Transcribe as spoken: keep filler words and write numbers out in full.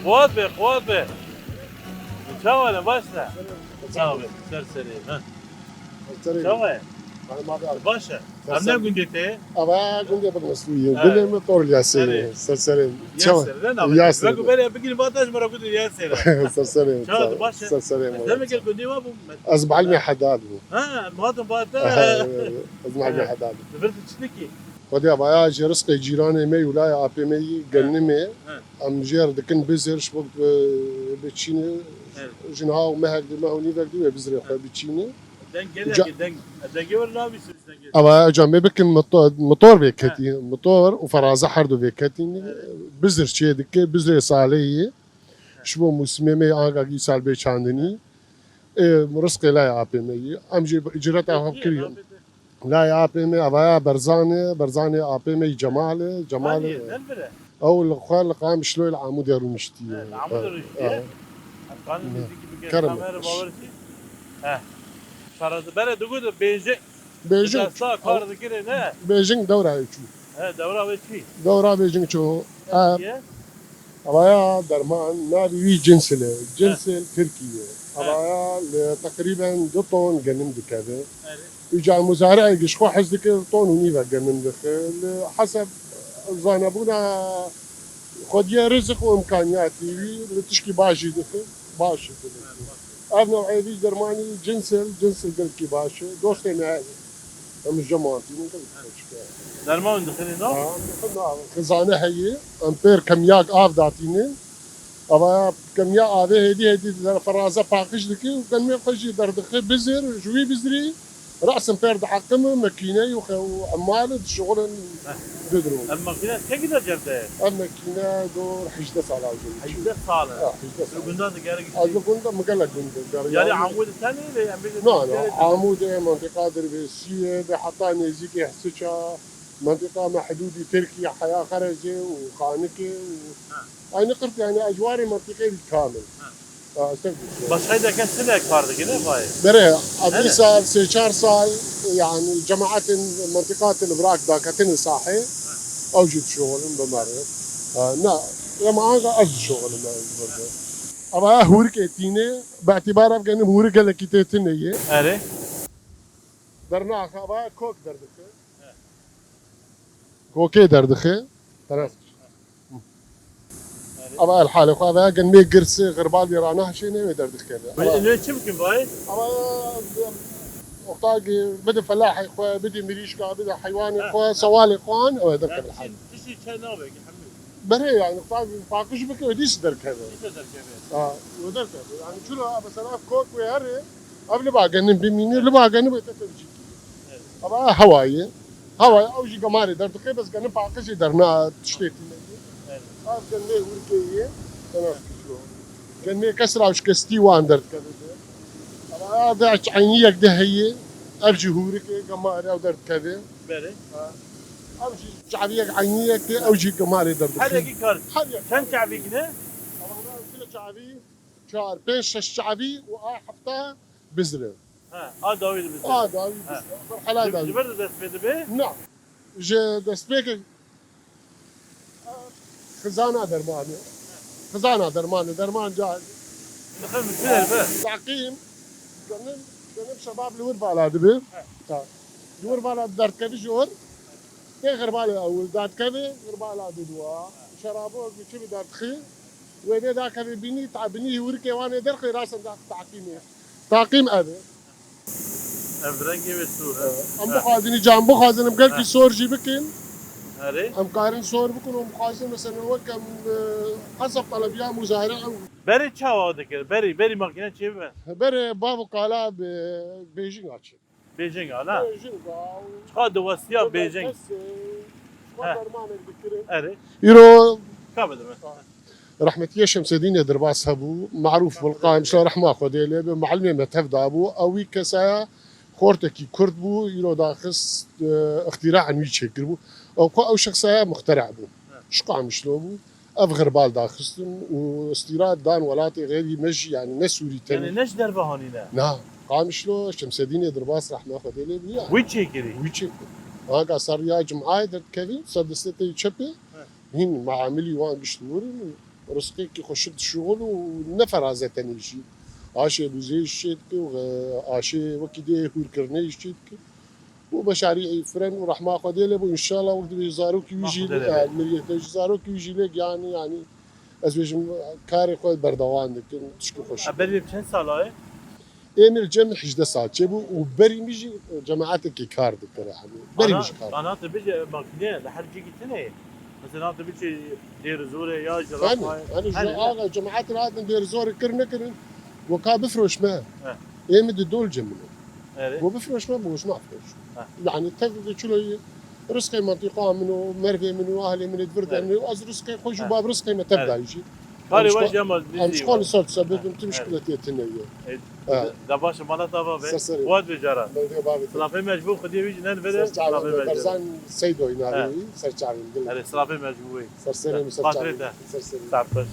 Quwat be, quwat be. Çawa ne, baş ne? Çawa be, ser serê, ha. Serê. Çawa ye? Baş e. Em ne gundê te? Ava gundê Bidmistûyê. Evet. Gundê me Tor Yasê. Evet. Ser serê. Çawa? Yasê, ne navê? Yasê. Wek bere bigin bataş mara gundê Yasê. Ser serê. Çawa, baş e? Ser serê. Sen mi gel gundê wa bu? Ez bi Elmê Hedad bû. Ha, madim bata. Ha, ez bi Elmê Hedad bû. Vir çi dikî? Xwedê avaya ji rizqê cîranê me û layê apê me yî genimê. He. Em jê re dikin bizir, ji bo, e, biçîne, he, ji niha û mehek di, meh û nîvek di wê bizirê xwe biçîne. Deng gelekî, deng, dengê were nabîsim ji dengê. Ama hocam, me bikin motor, motor vê ketî, he, motor û feraze her du vê ketîn. Evet. Bizir çê dike, bizirê salê yê. Ji bo mûsimê me anka îsal bê çandinî. Ê, rizqê layê apê me yî. Em jî îcreta xwe kiriye. Layê apê me, avaya Berzan e, Berzanê apê me yî Cemal e, Cemal e. Ew li xwe li Qamişloyê li Amûdê rûniştiye. He, li Amûdê rûniştiye. He. Em karin nêzîkî bikin, kerem kamera bawer kî. He. Şarazi bere digot bêje. Bêjing. Desta kar dikire ne? Bêjing dewra wê çû. He, dewra wê çû. Dewra Bêjing çû. He. Avaya derman navê wî Cinsel e. Cinsel Tirkî ye. He. Avaya li teqrîben du ton genim dikeve. Erê. Îca muzareyekî ji xwe hez dike ton û nîvek genim dixe. Li heseb zanebûna xwediyê rizik û imkaniyatî wî li tişkî baş jî dixe. Baş e, gelekî. Ev new'ê vî dermanî Cinsel, Cinsel gelkî baş e. Dostê me heye. Em ji cem wan tînin, gelkî xweşik e. Derman dixînin nav? Ha, em dixin nav. Xizane heye. Em pêr kemiyak av datînin. Ava kemiya avê hêdî hêdî di feraze paqij dike û genimê xwe jî derdixe bizir, ji wî bizirî Rasim pêr diheqim û mekîne û xe-, û emal dişixulin. Heh. Didro. Ev makîne çekî de cem te ye? Ev mekîne dor hejdeh sala jî. Hejdeh sal e? Ha, hejdeh sal. Li gunda digerek. Ez li gunda, min gelek gund digerek. Yani Amûd tenê lê em bêjin. Na, na, Amûdê, mentiqa Dirbêsiyê, ve heta nêzîkê Hisiça, mentiqa me hidûdî Tirkiye, Heya Xerezê û Xanikê û, ha, aynı qırt yani ecwarê mentiqê kamil. Ha. Aa, estağfurullah. Başka da kes ne kar dikine vay? Bere, ev sal, sê çar sal, yani cemaatin, mentiqatin bırak da ketine sahê, ew jî dişoxulin bi me re. Aa, na, lema anka ez dişoxulim ez burada. Ama hûrikê tîne, bi îtibar ev genim hûrik gelekî tê tine ye. Erê. Dernaxa va kok derdike. Kokê derdixe. Teras. Ama el halê xwe ve genmê girsi, xirbal bir ana haşê ne ve derdikene. Ve ne çi bikin vay? Ama oxta ki bidi felahê xwe, bidi mirîşka, bidi heywanê xwe, sewalê xwe an, ew derkeve hal. Tiştî çe nabe ki hemî. Bere yani, oxta ki paqij bike, o dîs derkeve. Dîs derkeve. Ha, o derkeve. Yani çura mesela kok ve herê, Ev li ba genim bimîne, li ba genim ete tevcî kî. Evet. Ama hewa ye. Hewa ye, ew jî gemarê derdixê, bes genim paqijê derna tiştê tîne ye. Evet. Ev genmê hûrikê ye, dena fikro. Genmê kesra û şikestî wan derdikeve de. Ama ev de eyniyek de heye, ev jî hûrikê, gemarê ew derdikeve. Belê. Ha. Ev jî çaviyek eyniyek de, ew jî gemarê derdixê. Her yekî kar. Her yek. Çend çavîk ne? Ama çile çavî. Çar, pênc, şeş çavî û a hefta bizre. He, a dawî de bizre. A dawî bizre. Merhela dawî. Ji vir de dest pê dibe? Na. Ji destpêkê xizana dermanê. Xizana dermanê, derman ca. Dixin çi derbe? Taqîm. Genim, genim şebab li wir vala dibe. He. Ta. Li wir vala derdkevî ji wir. Tê xirbalê ewil derdkevê, xirbala dudwa. Şerabo çi bi derdxî. Wê dê dakeve bînî, ta bînî hûrikê wan ê derxê rasen da taqîmê. Taqîm ev e. Ev rengê wê sor e. Em bixwazin îca em bixwazin em gelkî sor jî bikin. Erê. Em karin sor bikin û bixwazin mesela wek em, e, hesab telebiya muzahire ew. Berê çawa dikir? Berî, berî makîne çê bibe? Berê bav û kala bi Bêjinga çê. Bêjinga, na? Bêjinga û çiqa diwestiya Bêjing. He. Erê. Îro ka bidime. Rehmetiyê Şemsedînê Dirbas hebû, Marûf Bulqan, işte rehma Xwedê lê be, muallimê me tev dabû. Ew wî kesaya xortekî Kurd bû, îro daxist, e, îxtîraen wî çêkiribû. Ew ku ew şexsaya muxtera bû. He. Ji Qamişlo bû. Ev xirbal daxistin û îstîra dan welatê xeyrî me jî, yani ne Sûrî tenê. Yani ne ji derve hanîne? Na, Qamişlo, Şemsedînê Dirbas rehma Xwedê lê bûya. Wî çêkirî? Wî çêkir. Anka ser riya Cum'ayê derdikevî, ser destê te yê çepê, hîn meamilî wan gişt wir in û rizqekî xweşik dişuxul û ne feraze tenê jî. Aşê bûzê jî çê dike û, e, aşê wekî dê hûrkirinê jî çê dike. Û beşarî firen û rehma Xwedê lê bû, înşallah wek dibê zarokî wî jî lê, e, miriyete jî zarokî wî jî lê giyanî, yanî ez bêjim karê xwe berdewam dikin, tişkî xweş. E, berî çend sala ye? Ê min li cem hejdeh sal çêbû û berî min jî cemaetekê kar dikir, yanî berî min jî kar. Ana te bêje makîne li her cihekî tune ye. Mesela te biçî Dêrizorê ya ji Rafa. Hani, hani ji aga cemaetin hatin Dêrizorê kir nekirin. Weka bifroşme. He. Ê min di dol cem min. Evet. Bo bifroşme, bo şma firoş. He. Yani tek de çilo ye. Rizqê mantîqa min û mervê min û ahlê min ê di vir de min û ez rizqê xwe jî bab rizqê me tev dayî jî. Karê we jî ama em ji xwe li ser sebebin tu muşkiletê tune ye. Da baş mala tava be. Ser serê. Wat be cara. Silafê me ji bo Xwediyê wî jî nen vere. Silafê me ji bo. Berzan Seydo inavê wî, ser çavên dil. Erê, silafê me ji bo wê. Ser serê min, ser çavên. Ser serê. Saet xweş.